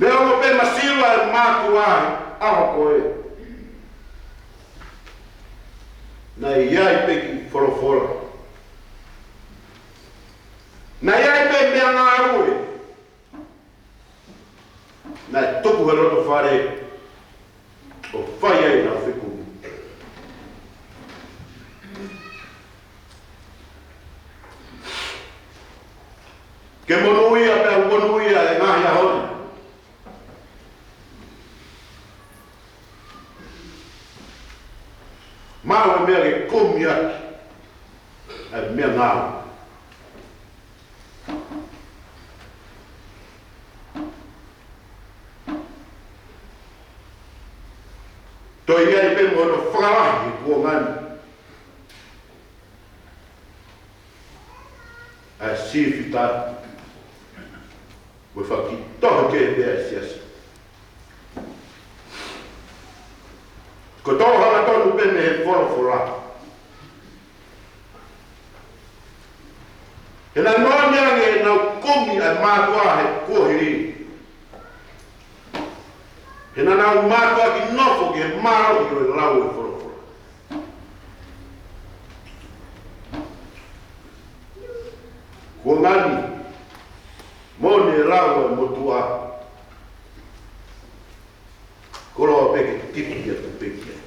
Neongo pē masiva e mātuʻa ʻaho ko ē. Naʻe ʻi ai pē kiʻi folofola. Naʻe ʻi ai pē meʻangāue. Naʻe tupu he loto fale ʻo fai ai ʻenau fekumi. Ke monūʻia pea monūʻia e ngaahi ʻaho ni. ʻa e meʻangāue. Toe ʻi ai pē mo hono fakalahi he kuonga ni ʻa e sīfita mo e fakatohi kehe pē ʻa e siasi. Ko e tō hangatonu pē mei he folofola. He naʻe moʻoni ange ʻenau kumi ʻa e mātuʻa he kuohili. He naʻa nau mātuʻaki nofo ki he mālohi ʻo e lau ʻo e folofola. Kuonga ni, moʻoni e lau ʻa e motuʻa. Koloa pē ke tipi atu pē ki ai.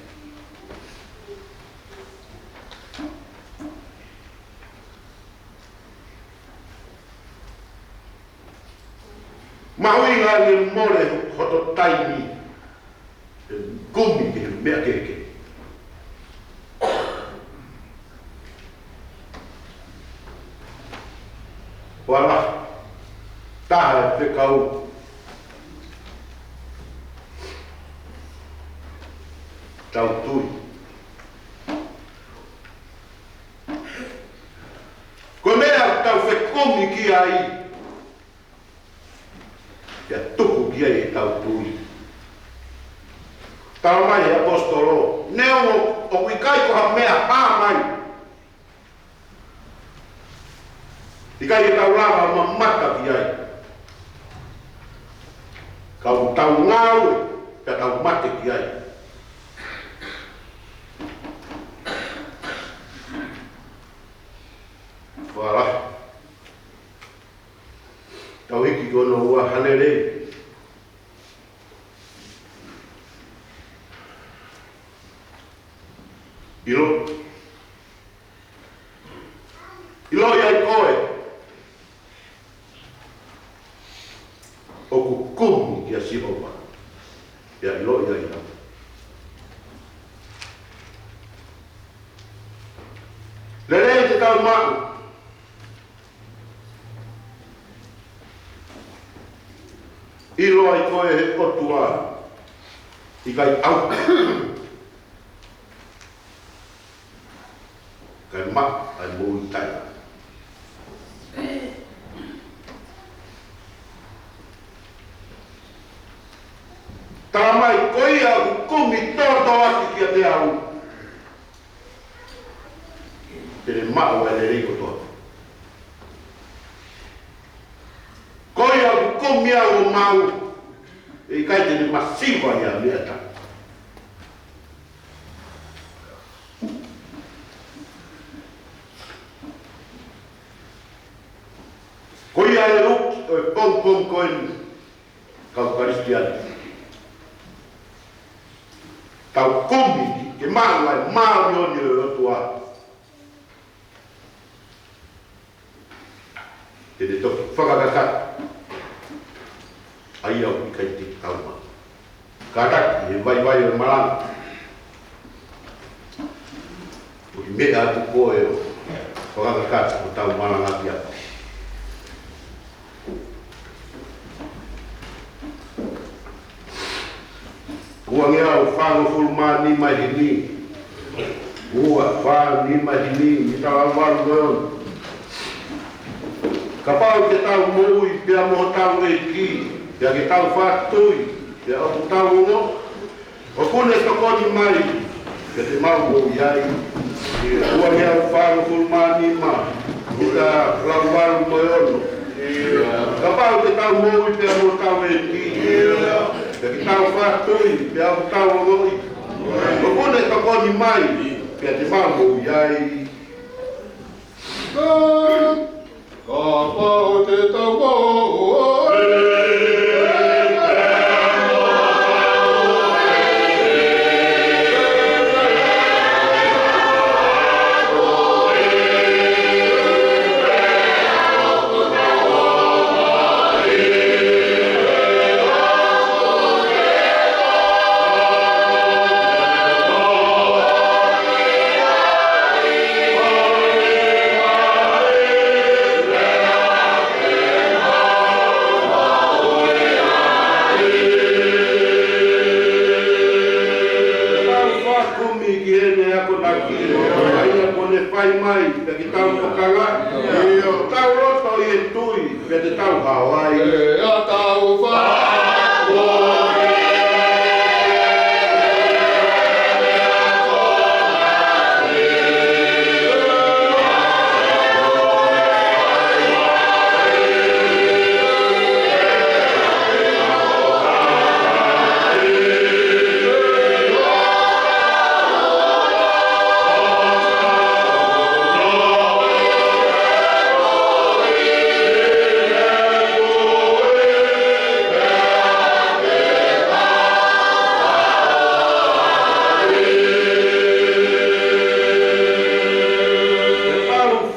Mahuʻinga ange mole hoto taimi ʻe kumi ki he meʻa kehekehe. Ua la, taha e fekau, tau tui. Ko e meʻa ʻoku tau fekumi ki ai, pea tuku ki ai ʻetau tui. Talamai ʻe he ʻaposetolo, neongo ʻoku ʻikai ko ha meʻa hā mai, ʻikai ke tau lava mamata ki ai. Ka ʻoku tau ngāue, pea tau mate ki ai. Ua la. Tau hiki ki hono ua, ha lelei. ʻIlo, ʻiloʻi ai koe ʻoku kumi kia Sihova. Pea ʻiloʻi ai au. Lelei te tau maʻu. ʻIlo ai koe ʻe he ʻOtua, ʻikai au. Kae maʻu ʻa e moʻui taʻe. Talamai ko ia ʻoku kumi tōtōaki kiate au, te ne maʻu ʻa e lelei kotoa. Ko ia ʻoku kumi au ʻo maʻu, ʻe ʻikai te ne masiva ʻi ha meʻa ʻe taha. Ko ia e uki ʻo e pongipongi ko eni, kau Kalisitiane. Tau kumi ke maʻu ʻa e māʻoniʻoni ʻo e ʻOtua. Te ne toki fakakakato ʻa ia ʻoku ʻikai te tau maʻu. Kātaki he vaivai ʻo e malanga. Toki meʻa atu koe ʻo fakakakato hotau malanga ki ai. Uangeau fāngofulu mā nima himi. Ua fā nima himi, mita lau valu mo e ono. Kapau te tau moʻui pea mo hotau ʻEiki, pea ke tau fakatui, pea ʻoku tau ongoʻi ʻoku ne tokoni mai, pea te mau moʻui ai. Uangeau fāngofulu mā nima, mita lau valu mo e ono. Kapau te tau moʻui pea mo hotau ʻEiki, pea ke tau fakatui, pea ʻoku tau ongoʻi ʻoku ne tokoni mai, pea te mau moʻui ai. Kapau te tau moʻui. Pea ke tau tokanga, ʻio, tau loto ʻi he tui, pea te tau hao ai. ʻE, ʻa tau fai.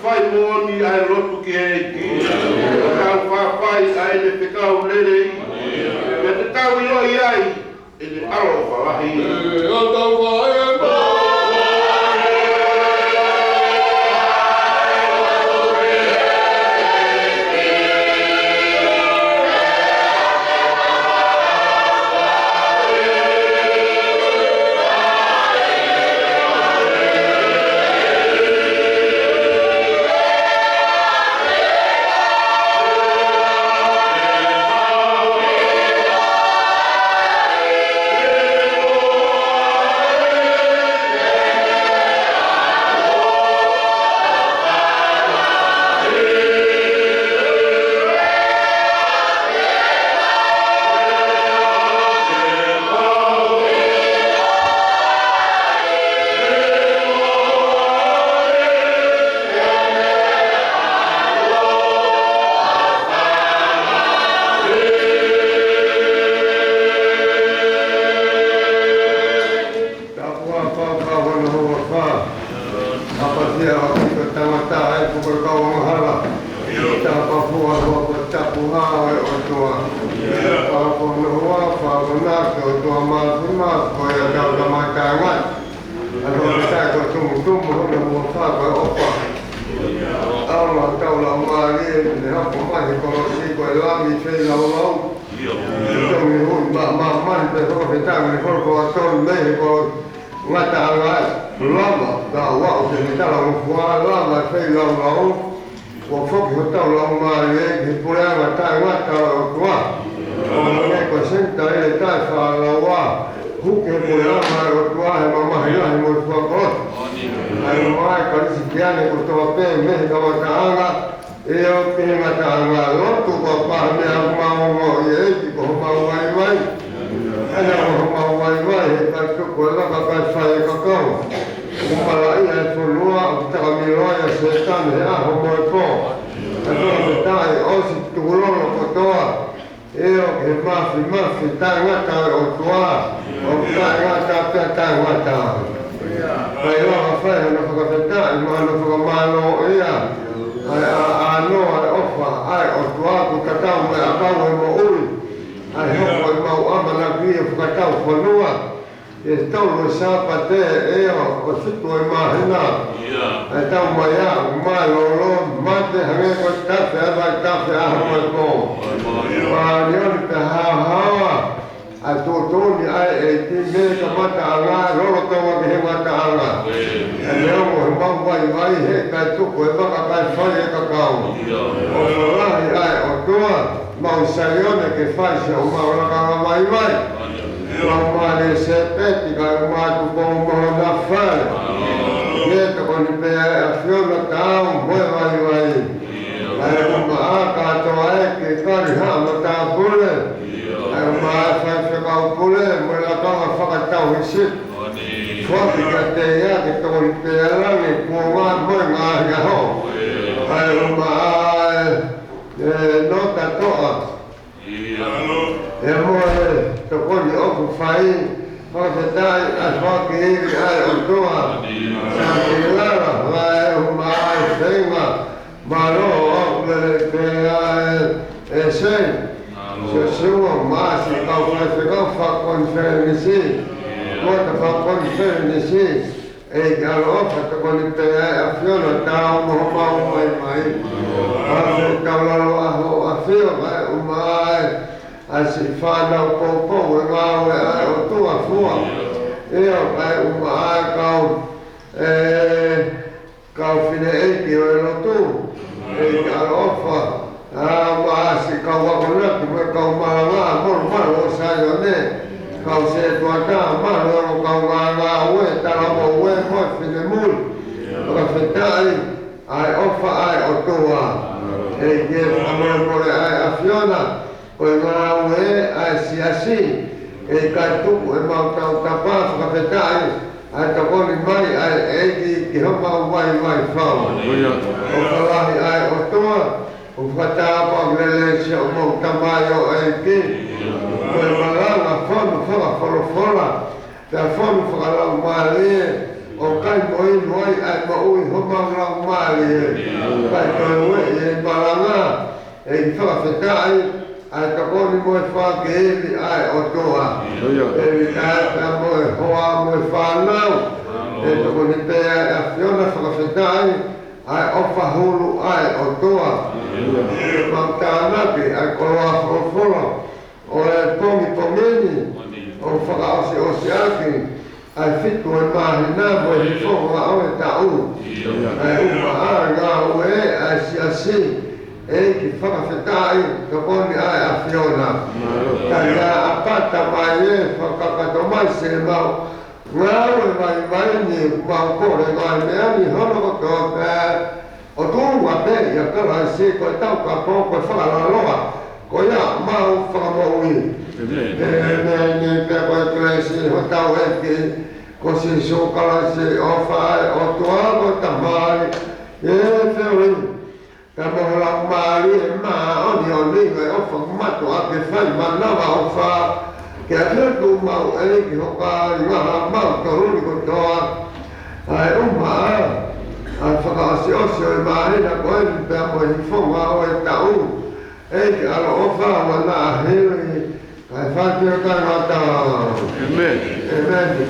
Fai moʻoni ʻa e lotu ki he ʻEiki. Tau fafai ʻa ʻene fekau lelei. Pea te tau ʻiloʻi ai ʻene ʻaloʻofa lahi. ʻE, ʻa tau fai. Tapu ʻa e fafau ʻa hono huafa. ʻApasia ʻa e tangata ʻa e puka kau angahala. Tapu ʻa e fua hua ko tapu ha ʻo e ʻOtua. Tapu ʻa hono huafa ko na ke ʻOtua māfana ko ia tau kamataʻanga. ʻA tau ke sai ko tumutumu hono huafa ko e ʻofa. ʻAonga tau laumālie ne hapo mai he kolosi ko e Lami feilaulau. Tongi hui ma, ma, mani pe ko ke tangi ko ko tonu mei he ko ngataʻanga ai. Lama, ka ua o te mitala o fua lama feilaulau. Ua foki hotau laumālie ki he puleʻanga taʻengata ʻo e ʻOtua. ʻO mane ko e senitā ʻi he taʻefaʻalaua. Huki he puleʻanga ʻo e ʻOtua he mamahi lahi mo e fua kolosi. ʻA e ʻumaʻā e Kalisitiane kotoa pē mei he kamataʻanga ʻo aʻu ki he ngataʻanga. Lotu ko e pā meʻa ʻoku mau ongoʻi ʻEiki ko homau vaivai. ʻA ia ko homau vaivai he ʻikai tuku e vaka kae fai e kakau. ʻOku malaʻia e fonua, ʻoku takamiloa ʻa Sētane he ʻaho mo e pō. Ka tokoni taʻe ʻosi tukulolo kotoa. ʻIo, ke mafimafi taʻengata ʻa e ʻOtua. ʻOku taʻengata pea taʻengata. Kae lava fai hono fakafetaʻi mo hono fakamālōʻia. ʻA e ʻa, ʻa noa e ʻofa ʻa e ʻOtua ʻoku tatau mo e ʻakau ʻo e moʻui. ʻA e hoko ʻemau ʻamanaki ʻo fakatau fonua. ʻI he tolu e Sāpate ʻo e fitu ʻo e māhina. ʻA e taumaiā ʻoku mālōlō mate hangē ko e tafe ʻa e vaitafe ʻaho mo e pō. Māʻoniʻoni pea haohaoa ʻa e tuʻutuʻuni ʻa e ʻEiki mei he kamataʻanga lolotonga ki he ngataʻanga. ʻA e neongo homau vaivai he ʻikai tuku e vaka kae fai e kakau. ʻOfa lahi ʻa e ʻOtua, maʻu Saione ke fai siʻomau lakanga vaivai. Laumālie Sēpeti kae ʻumaʻā Tupou mo hona fale. Ke tokoni pē ʻa e ʻAfiona taau mo e vaivai. Kae ʻumaʻā kātoa ʻa e kau kalihaʻa matāpule. Kae ʻumaʻā e faifekau pule mo e lakanga fakatauhisipi. Foaki kiate ia ke tokoni pē ʻa e langi, kuonga mo e ngaahi ʻaho. Kae ʻumaʻā e, e nota toʻa. ʻIo. ʻE mo e tokoni ʻoku fai, fakafetaʻi ʻa e foaki ʻa e ʻOtua. Sākilala, kae ʻumaʻā e feinga, mālō ʻoku lele pē ʻa e, ʻe sei. Mālō. Siosiua Maʻasi kau faifekau fakakonifelenisi. Kuata fakakonifelenisi. ʻEiki ʻaloʻofa tokoni pē ʻa e ʻAfiona taau mo homau vaivai. ʻAfe tau lalo ʻaho ʻAfio kae ʻumaʻā e ʻa siʻi fānau poupou ʻe ngāue ʻa e ʻOtua fua. ʻIo kae ʻumaʻā e kau ʻe kau fineʻeiki ʻo e lotu, ʻEiki ʻaloʻofa, ʻa, mo siʻi kau akonaki mo e kau malanga, molumalu ʻo Saione, kau setuata, malu ʻo e kau ngāngāue, talavoue mo e finemui. Fakafetaʻi ʻa e ʻofa ʻa e ʻOtua. ʻEiki, fakamolemole ʻa e ʻAfiona, ko e ngāue ʻa e siasi, ʻe ʻikai tuku ʻemau tautapa. Fakafetaʻi ʻa e tokoni mai ʻa e ʻEiki ki homau vaivai fau. ʻOfa lahi ʻa e ʻOtua, ʻoku fakatapu ʻa e kelesi ʻa homau Tamai ʻo e ʻEiki, ko e malanga fonu fakafolofola, pea fonu fakalaumālie, ʻo kai mo inu ai ʻa e moʻui homau laumālie. Kae toe ueʻi e malanga, ʻEiki, fakafetaʻi ʻa e tokoni mo e fakakeivi ʻa e ʻOtua. ʻEiki, kae pea mo e hoa mo e fānau, ʻe tokoni pē ʻa e ʻAfiona. Fakafetaʻi ʻa e ʻofa hulu ʻa e ʻOtua. Mau tānaki ʻa e koloa folofola ʻo e pongipongi ni, ʻo fakaʻosiʻosiʻaki ʻa e fitu ʻo e māhina mo e hifo ʻo e taʻu. ʻA e ʻumaʻā ngāue ʻa e siasi, ʻEiki, fakafetaʻi, tokoni ʻa e ʻAfiona. Kae ʻapata mai ē, fakakakato mai siʻemau ngāue vaivai ni, mau kole ngaahi meʻa ni hono kotoa pē, ʻo tuʻunga pē ʻia Kalaisi, ko e taukapo, ko e fakalaloa, ko ia homau fakamoʻui. ʻĒmeni. ʻĒmeni. Pea ko e kelesi ʻa hotau ʻEiki ko Sīsū Kalaisi, ʻofa ʻa e ʻOtua ko e Tamai, ʻa e feohi, pea mo e Laumālie Māʻoniʻoni, ko e ʻofa mātuʻaki fai manavaʻofa, ke ʻafio atu mo e kiʻi hoka ʻi he ngaahi ʻaho mautolu ni kotoa. ʻA e ʻumaʻā ʻa e fakaʻosiʻosi ʻo e māhina ko eni pea mo e hifo ʻo e taʻu, ʻEiki ʻaloʻofa, ʻoua naʻa hili, kae fai pē ʻo taʻengata. ʻĒmeni. ʻĒmeni.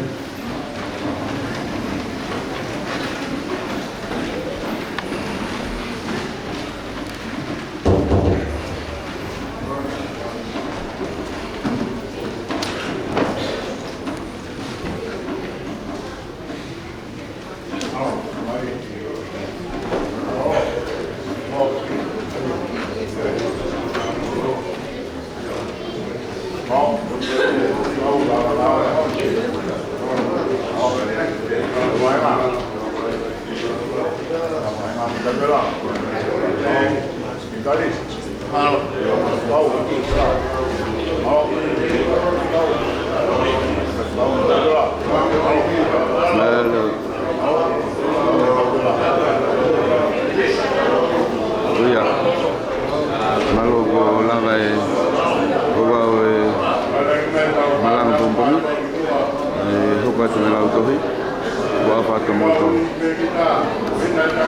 ʻIo. Mālō, kuo lava e, kuo ʻosi e malanga pongipongi. ʻE hoko atu e lautohi. Kuo ʻofa atu mo tō.